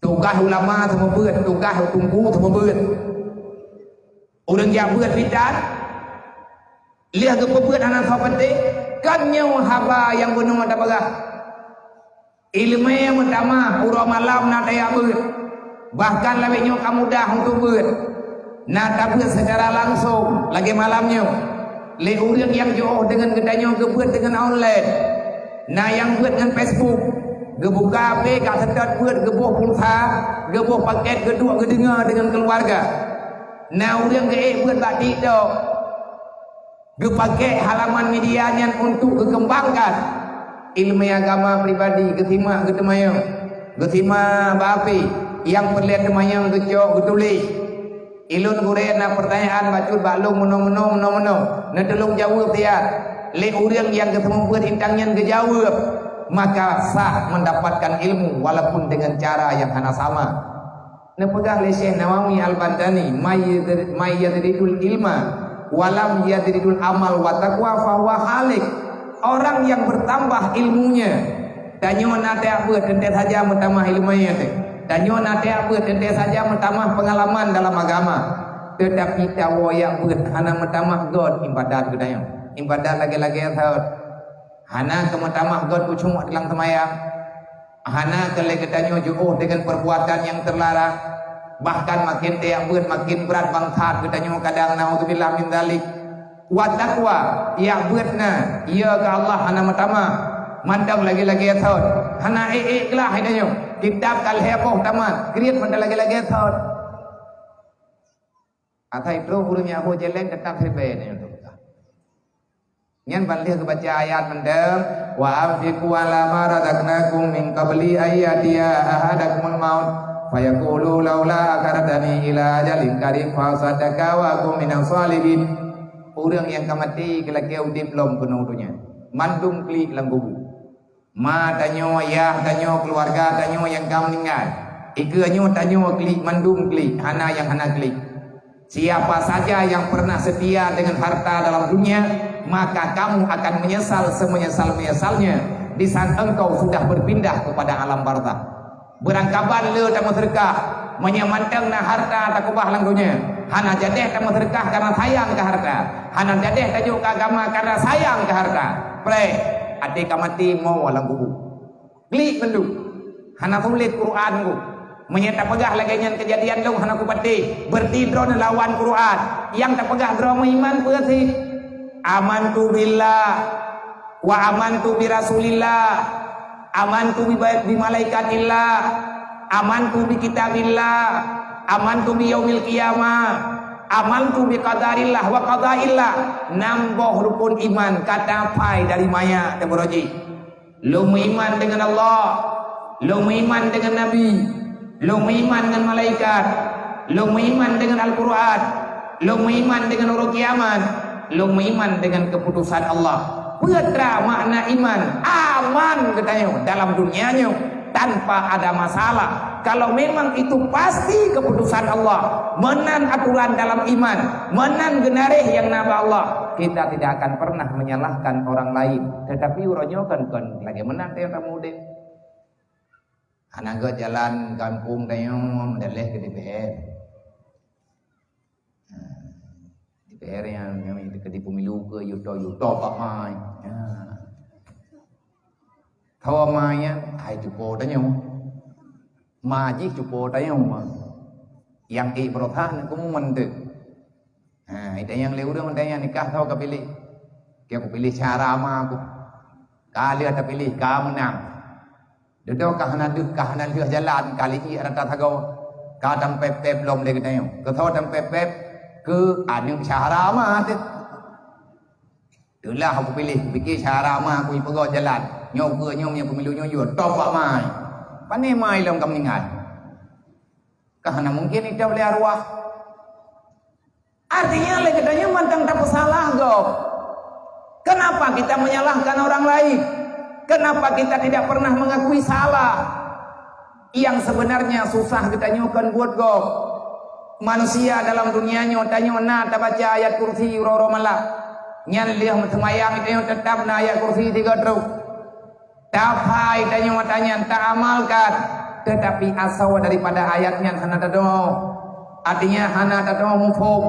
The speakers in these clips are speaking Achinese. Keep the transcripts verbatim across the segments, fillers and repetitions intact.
Tugaih ulama seumeubeuet, tugaih teungku seumeubeuet. Ureuëng jak beuet bidan, lheueh geupeubeuet hana soe peunteng, kan nyoe haba nyang bunoe tapeugah. Iéleumé meutamah uroe malam na tajak beuet, bahkan lagée nyoe ka mudah untuk beuet. Na tabeuet seucara langsong lagée malam nyoe lé ureuëng nyang jiôh deungon geutanyoe geubeuet deungon online. Na nyang beuet ngon Facebook, geubuka H P ka seutôt beuet, geuboh pulsa, geuboh pakét, geuduek geudeungoe deungon keuluwarga. Na ureuëng geuék beuet bak TikTok, geupakék halaman media nyan untuk geukeumbangkan iéleumé agama pribadi, geusimak geuteumanyong, geusimak bak H P, nyang peureulée teumanyong geucok geutuléh. Ulôn gurée na peurtanyaan bacut bak lôn meunoe-meunoe, meunoe-meunoe. Neutulông jaweueb siat. Lé ureuëng nyang geuseumeubeuet intan nyan geujaweueb, maka sah mendapatkan ilmu walaupun dengan cara yang hana sama. Neupeugah lé Syekh Nawawi Al-Bantani, "May yadri-, may yadridul ilma walam yadridul amal wa taqwa fahuwa halik." Orang yang bertambah ilmunya, tanyoe na tajak beuet teuntée saja meutamah iéleumé teuh. Tanyoe na tajak beuet teuntée saja meutamah peungalaman dalam agama. Teutapi tawoe jak beuet hana meutamah göt iébadat geutanyoe. Iébadat lagée-lagée thot. Hana keu meutamah göt khusyuk dalam seumayang. Hana keu lé geutanyoe jiôh deungon peurbuatan nyang teularang. Bahkan maken tajak beuet maken brat bangsat geutanyoe kadang, naudzubillah min dzalik. Wa taqwa, jak beuet na, ya keu Allah hana meutamah. Mantong lagée-lagée thot. Hana ék-ék glah geutanyoe. Kitab ka lhée boh tamat, kriet mantong lagée-lagée thot. Asai troh ureuëng nyang ho jeleng teutap siribée nyan tu. Nyan ban lheueh geubaca ayat mantong, "Wa anfiqu ala ma razaqnakum min qabli an ya'tiya ahadakumul maut, fayaqulu laula akhartani ila ajalin qarib fa asaddaqa wa akun minas shalihin." Ureuëng nyang ka maté geulakée udeb lom keunoe donya. Mandum klik lam kubu. Ma tanyoe, yah tanyoe, keuluwarga tanyoe nyang ka meuninggai. Ikeue nyoe tanyoe klik, mandum klik, hana nyang hana klik. Siapa saja yang pernah setia dengan harta dalam dunia, maka kamu akan menyesal semenyesal-menyesalnya di saat engkau sudah berpindah kepada alam barzakh. Beurangkaban le tameuseudeukah, meunyoe mantong na harta takeubah lam donya, hana jadeh tameuseudeukah karena sayang keu harta, hana jadeh tajok keu agama karena sayang keu harta. Preh, até ka maté mo lam kubu. Klik mandum. Hana tuléh Quran ku. Meunyoe tapeugah lagée nyan keujadian lôn hana kupatéh, beureuti droeneuh lawan Quran. Nyang tapeugah droe meuiman peue cit? Amantu billah, wa amantu bi Rasulillah, amantu bi, bi malaikatillah, amantu bi kitabillah, amantu bi yaumil qiyamah, amantu bi qadarillah wa qadaillah. Nam boh rukun iman ka taphai dari manyak teubeuroji. Lôn meuiman deungon Allah, lôn meuiman deungon Nabi, lôn meuiman deungon malaikat, lôn meuiman deungon Al-Quran, lôn meuiman deungon uroe kiamat, lôn meuiman deungon keuputosan Allah. Peue teuma makna iman? Aman geutanyoe dalam dunia nyoe tanpa ada masalah. Kalau memang itu pasti keputusan Allah, meunan aturan dalam iman, meunan geunareh nyang na bak Allah, kita tidak akan pernah menyalahkan orang lain. Tetapi uroe nyoe kan kon lagée meunan teuh kamoe udeb. Hana göt jalan gampông tanyoe meudaléh keu D P R. Di P R nyang, nyang di pemilu ke yuto-yuto bak mai. Ya. Tho mai nyan, hai cupo tanyoe. Ma jih cupo tanyoe ma. Yang ék beureusaha nak keumu manteuek. Ha, ita nyang lé ureueng ita nyang nikah tho ka piléh. Ka ku piléh syara ma ku. Ka lheueh tapiléh, ka meunang. Dudoe ka hana deuh, ka hana lheueh jalan, ka liek rata sagoe. Ka tampép-pép lom lé geutanyoe. Keu soe tampép-pép? Keu aneuk syara ma teuh. Teulah aku piléh, kupike syara ma aku ipeugot jalan. Nyoe keu nyoe nyang pemilu nyoe yue, top bak mai. Pane mai lom ka meuninggai. Ka hana mungken itop lé arwah. Artinya lé geutanyoe mantong tapeusalah gob. Kenapa kita menyalahkan orang lain? Kenapa kita tidak pernah mengakui salah? Yang sebenarnya susah geutanyoe kon buet gob. Manusia dalam dunia nyoe tanyoe na tabaca ayat kursi uroe-uroe malam. Nyan lheueh meuseumayang tanyoe teutap na ayat kursi tiga trok. Taphai tanyoe ata nyan taamalkan. Tetapi asoe daripada ayat nyan hana tadeungoe. Artinya hana tadeungoe muphom.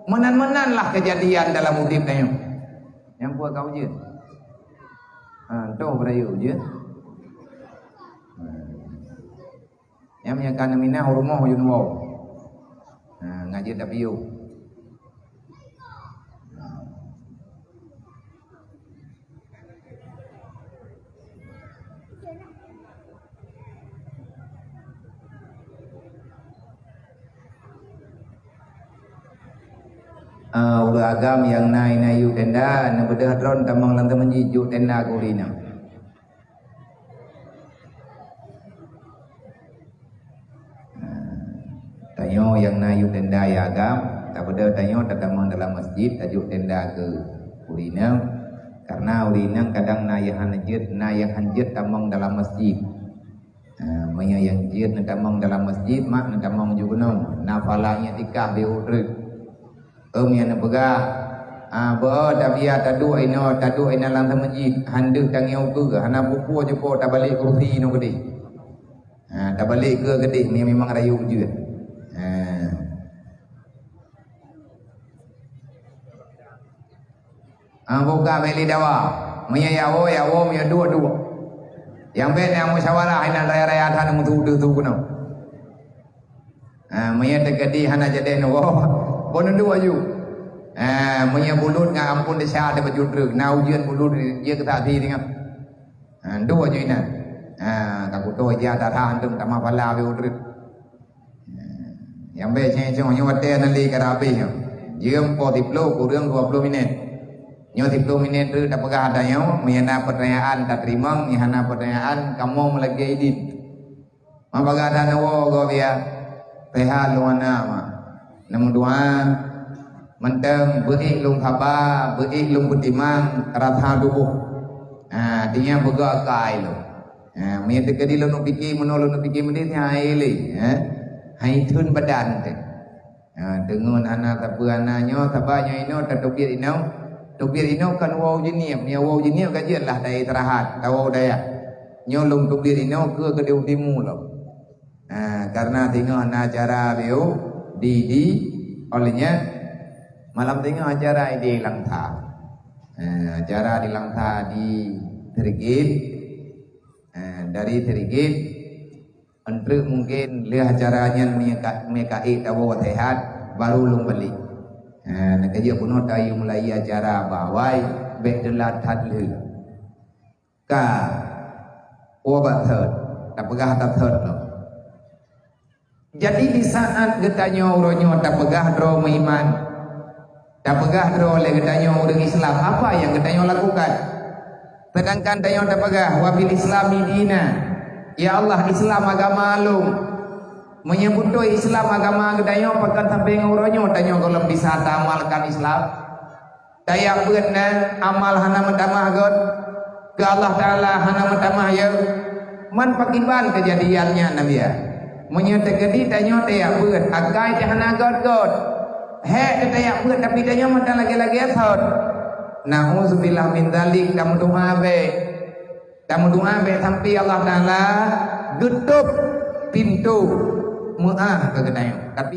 Meunan-meunan lah keujadian dalam udeb tanyoe. Nyang peue ka ujeuen? Ha, toh beurayeuk ujeuen. Ha. Nyang meunyo ka neuminah u rumoh ujeuen woe. Ha, ngajak tapiôh. Ah, ureueng agam nyang na inan yue tenda, neubeudôh droen tamong lam teumeuji, jok tenda keu ureueng inong. Tanyoe nyang na yue tenda ya agam, tabeudôh tanyoe tatamong dalam masjid, tajok tenda keu ureueng inong, karena ureueng inong kadang na nyang hana jeuet, na nyang hana jeuet tamong dalam masjid. Ha, meunyoe nyang jeuet neutamong dalam masjid, mak neutamong ju keunoe, na pahala nyang tikah beu treuk. Ôm nyang neupeugah, ha, beu tabiya taduek inoe, taduek inoe lam teumeuji, han deuh tangieng ukeue, hana peue-peue jipo tabalek kursi inoe keudeh. Ha, tabalek keue keudeh, mi-, memang rayeuk jeuet. Ha. Ha, buka beli dawa. Meunyoe ya wo, ya wo, meunyoe duek, duek. Nyang bèk nyang musyawarah inan raya-raya that meutudu tu keunoe. Ha, meunyoe teukeudi hana jadeh neuwoe, bon neuduek aju. Ha, meunyoe bulut ngon ampôn desya ada baju treuk, na ujeuen bulut, jeuet keu saksi teungoh. Ha, duek aju inan. Ha, ka kutoe ija dara antom tamah pala beu treuk. Ha, nyang bèk ceng-ceng nyoe watèe hana lé ka habéh nyoe. Jeuem poh siplôh kureueng dua ploh minèt. Nyoe siplôh minèt treuk tapeugah ata nyoe, meunyoe na peutanyaan tateurimong, meunyoe hana peutanyaan kamoe meulagèe idin. Mak bagah that neuwoe gob ya. Seuhat lôn hana mak. Neumeudoa mantong beuék lôn saba, beuék lôn peutimang rasa tuboh. Ha, artinya beugöt akai lôn. Ha, meunyoe teukeudi lôn pike meunoe lôn pike meudeh nyan hai lé, ha. Hai theun badan teuh. Ha, deungon hana sapeue hana nyoe, saba nyoe inoe tateubiet inoe. Teubiet inoe kan woe u Jeunieb, nyoe woe u Jeunieb ka jeuet lah daya istirahat, tawoe u dayah. Nyoe lôn teubiet inoe keu keudeh u timu lom. Ha, karena singoh na acara biôh di, di, oleh nyan malam singoh acara di Langsa. Ha, acara di Langsa di Sirigit. Ha, dari Sirigit Eunteuk mungken lheueh acara nyan meunyoe ka, meunyoe ka ék tawoe seuhat, baru lôn balek. Ha, neukeujeuet bunoe tayue mulai acara bak awai, bèk teulat that lheueh. Ka, woe bak thot, tapeugah ata thot lom. Jadi di saat geutanyoe uroe nyoe tapeugah droe meuiman, tapeugah droe lé geutanyoe ureueng Islam, apa nyang geutanyoe lakukan? Sedangkan tanyoe tapeugah, "Wa bil Islami dina." Ya Allah, Islam agama lôn. Meunyoe beutôi Islam agama geutanyoe, pakon sampoe ngon uroe nyoe tanyoe gohlom bisa taamalkan Islam? Tajak beuet na amal hana meutamah göt, keu Allah Taala hana meutamah yö. Man pakiban keujadian nyan, Nabi ya? Meunyoe teukeudi tanyoe tajak beuet, akai teuh hana göt-göt. Hék teuh tajak beuet, tapi tanyoe mantong lagèe-lagèe thot. Nauzubillah min dzalik, tameudoa bèk. Tameudoa bèk sampai Allah Taala geutôb pintoe meu'ah keu geutanyoe. Tapi